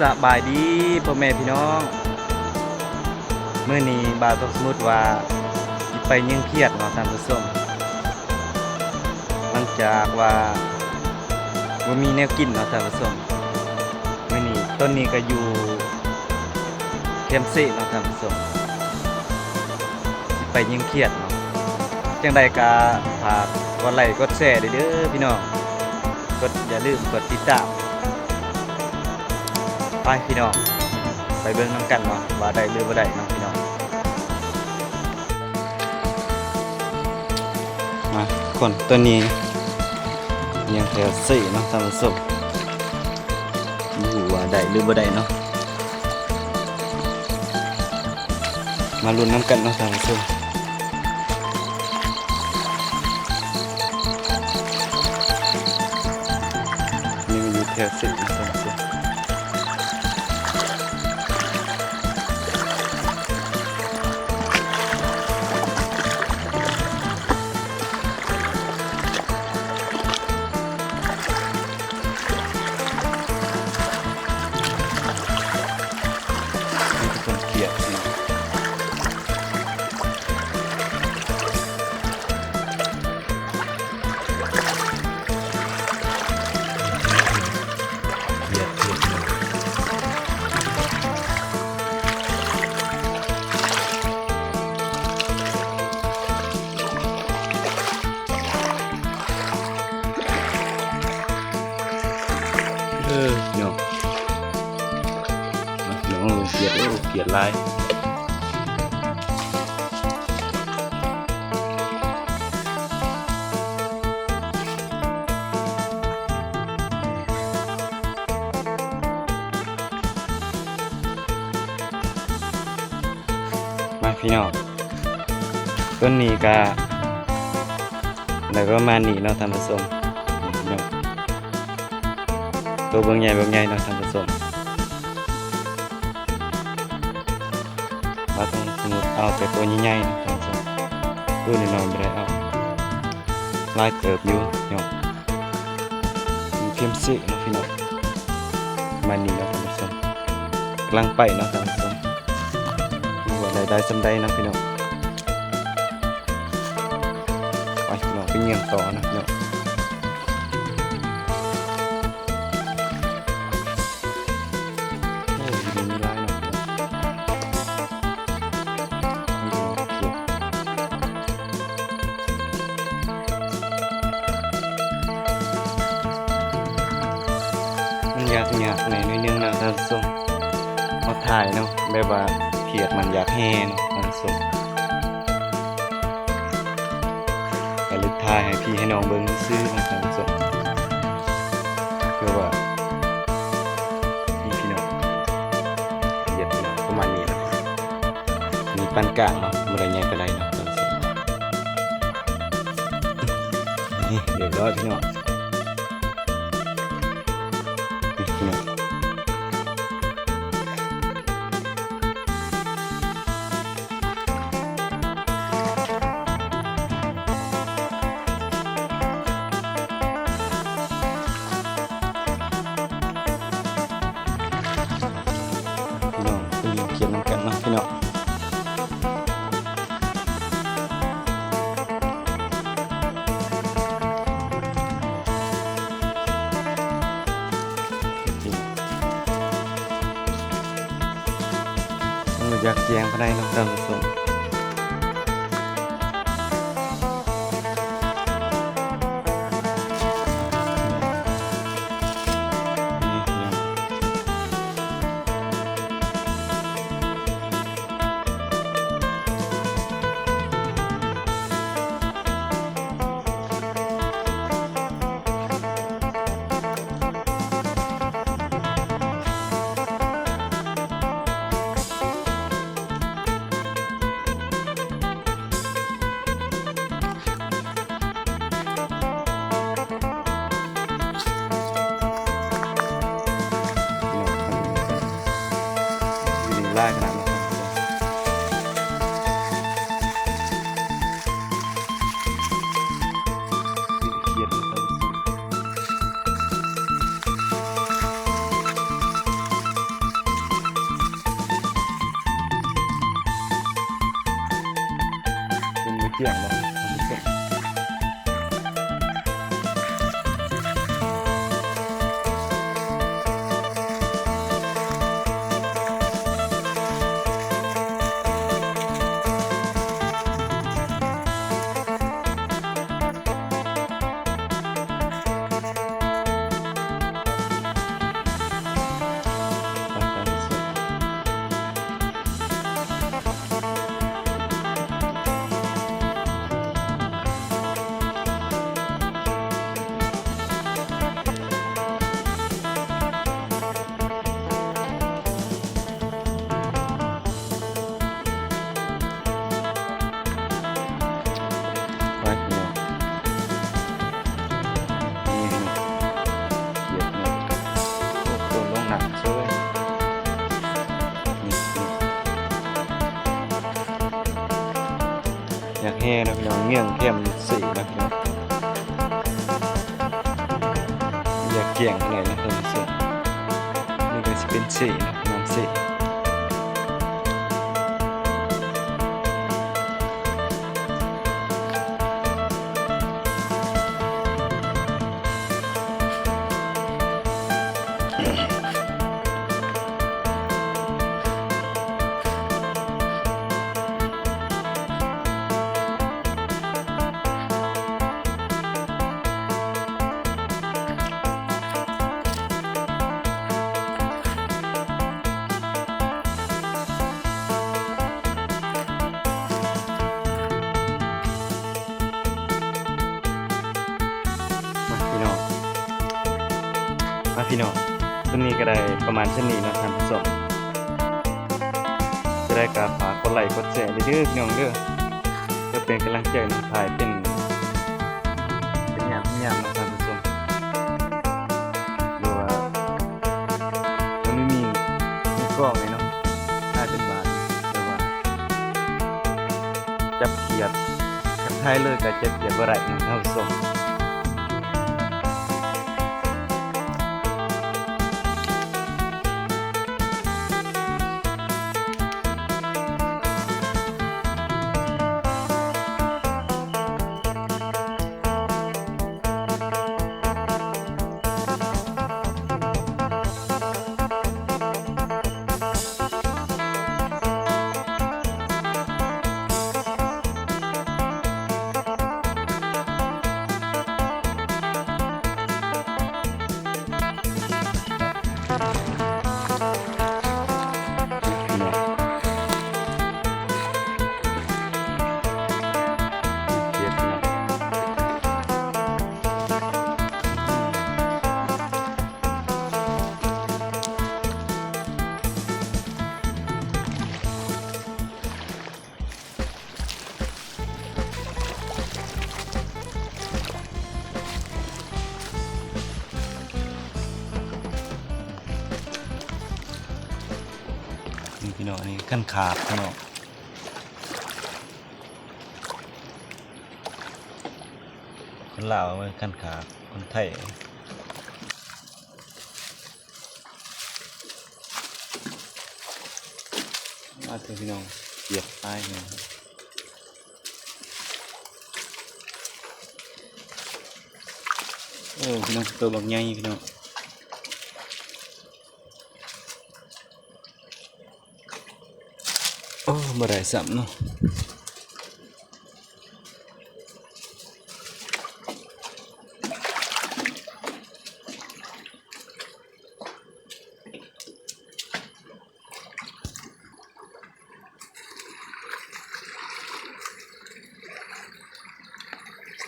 ສະບາຍດີພໍ່ແມ່ພີ່ນ້ອງ, ມື້ນີ້ບ່າວຕ້ອງສະໝຸດວ່າຊິໄປຍິງຂຽດເນາະທ່ານຜູ້ຊົມ, ຫຼັງຈາກວ່າບໍ່ມີແນວກິນເນາະທ່ານຜູ້ຊົມ. ມື້ນີ້ ຕອນນີ້ກໍຢູ່ແຄມເຊເນາະທ່ານຜູ້ຊົມ, ຊິໄປຍິງຂຽດເນາະ. ຈັ່ງໃດກໍຝາກກົດໄລ້ກົດແຊເດີພີ່ນ້ອງ, ກົດ ຢ່າລືມກົດຕິດຕາມ. ໄປພີ່ນ້ອງ ໄປເບິ່ງນຳກັນເນາະ ວ່າໄດ້ຫຼືບໍ່ໄດ້ເນາະພີ່ນ້ອງ. ມາທຸກຄົນ, ຕອນນີ້ຍັງແຖວເຊເນາະທ່ານຜູ້ຊົມ, ບໍ່ຮູ້ວ່າໄດ້ຫຼືບໍ່ໄດ້ເນາະ. ມາລຸ້ນນຳກັນເນາະທ່ານຜູ້ຊົມ. ນີ້ມັນຢູ່ແຖວເຊເນາະທ່ານຜູ້ຊົມ. ເອີ ພີ່ນ້ອງ ພີ່ນ້ອງ ຂຽດ ໂອ້ ຂຽດຫຼາຍ. ມາພີ່ນ້ອງ ຕົວນີ້ກະໄດ້ປະມານນີ້ເນາະທ່ານຜູ້ຊົມ, ນີ້ພີ່ນ້ອງ ໂຕເບິ່ງໃຫຍ່ເບິ່ງໃຫຍ່ເນາະທ່ານຜູ້ຊົມ. ເຮົາຕ້ອງສະໝຸດເອົາແຕ່ໂຕໃຫຍ່ໆເນາະທ່ານຜູ້ຊົມ, ໂຕນ້ອຍໆບໍ່ໄດ້ເອົາ, ຫຼາຍເຕີບຢູ່ເນາະ. ເຄັມເຊເນາະພີ່ນ້ອງ, ປະມານນີ້ເນາະທ່ານຜູ້ຊົມ, ກຳລັງໄປເນາະທ່ານຜູ້ຊົມ. ວ່າໄດ້ ໄດ້ສ່ຳໃດເນາະພີ່ນ້ອງ. ໄປພີ່ນ້ອງ ໄປຍ່າງຕໍ່ເນາະພີ່ນ້ອງ. ໂອ້ ຢູ່ນີ້ມີຫຼາຍເນາະພີ່ນ້ອງ. ມັນຍາກຍາກແດ່ໜ້ອຍໜຶ່ງນະທ່ານຜູ້ຊົມ, ເຮົາຖ່າຍເນາະ ແບບວ່າຂຽດມັນຢາກແຫ່ເນາະທ່ານຜູ້ຊົມ, ກະເລີຍຖ່າຍໃຫ້ພີ່ໃຫ້ນ້ອງເບິ່ງຊື່ໆເນາະທ່ານຜູ້ຊົມ. ຄືວ່າ ນີ້ພີ່ນ້ອງ ຂຽດພີ່ນ້ອງ ປະມານນີ້ເນາະ, ມີປານກາງເນາະ ບໍ່ໄດ້ໃຫຍ່ປານໃດເນາະ. ນີ້ ຮຽບຮ້ອຍພີ່ນ້ອງ, ນີ້ພີ່ນ້ອງ. ພີ່ນ້ອງ ໄປຍິງຂຽດນຳກັນເນາະພີ່ນ້ອງ. ມັນບໍ່ຢາກແຈ້ງປານໃດເນາະທ່ານຜູ້ຊົມ. ເ ຫຼາຍຂະໜາດນັ້ນ. ເປັນບໍ່ຈຽງເນາະ. ຢາກແຫ່ເນາະພີ່ນ້ອງ ເງື້ອງແຄມເສນະພີ່ນ້ອງ ຢາກແຈ້ງເທົ່າໃດນະເພິ່ນເສນ ນີ້ກໍຊິເປັນເສນະ ນ້ຳເສ. ມາພີ່ນ້ອງ ມາພີ່ນ້ອງ ຕອນນີ້ກໍໄດ້ປະມານສ່ຳນີ້ເນາະທ່ານຜູ້ຊົມ ຈະໄດ້ກໍຝາກກົດໄລ້ກົດແຊເດີພີ່ນ້ອງເດີ ເພື່ອເປັນກຳລັງໃຈນຳຖ່າຍເປັນ ເປັນຍາມເປັນຍາມເນາະທ່ານຜູ້ຊົມ ຫຼືວ່າ ມັນມີ ມີກ້ອງເລີຍເນາະ ຖ່າຍເປັນບາດ ແຕ່ວ່າ ຈັບຂຽດ ຄັນຖ່າຍເລີຍກໍຈັບຂຽດບໍ່ໄດ້ເນາະທ່ານຜູ້ຊົມ. ນີ້ພີ່ນ້ອງ ອັນນີ້ຄັນຂາບພີ່ນ້ອງ ຄົນລາວເອີ້ນຄັນຂາບ ຄົນໄທ ມາເຖິງພີ່ນ້ອງ ກຽດຫຼາຍແຮງ ໂອ້ ພີ່ນ້ອງ ໂຕບັກໃຫຍ່ພີ່ນ້ອງ. ໂອ້ ບໍ່ໄດ້ຊ້ຳເນາະ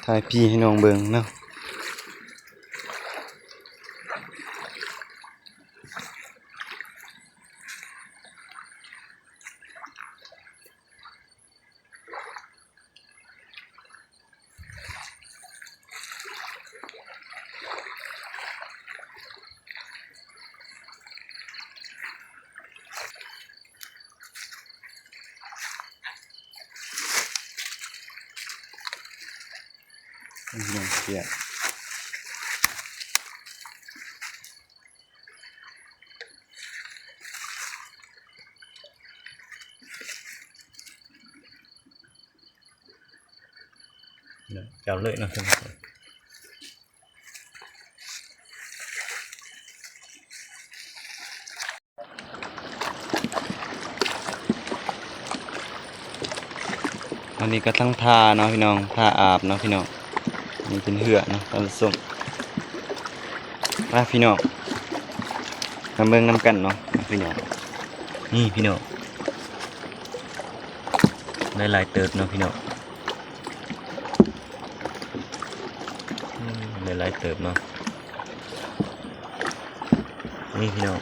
ຖ່າຍພີໃຫ້ນ້ອງເບິ່ງເນາະ. ໂ ພີ່ນ້ອງ ເກຍ ເຈົ້າເລີຍເນາະ. ອັນນີ້ກໍທັງທ່າເນາະພີ່ນ້ອງ ທ່າອາບເນາະພີ່ນ້ອງ ນີ້ເປັນເຮືອເນາະທ່ານຜູ້ຊົມ ມາພີ່ນ້ອງ ມາເບິ່ງນຳກັນເນາະພີ່ນ້ອງ ນີ້ພີ່ນ້ອງ ໄດ້ຫຼາຍເຕີບເນາະພີ່ນ້ອງ ອືມ ໄດ້ຫຼາຍເຕີບເນາະ ນີ້ພີ່ນ້ອງ.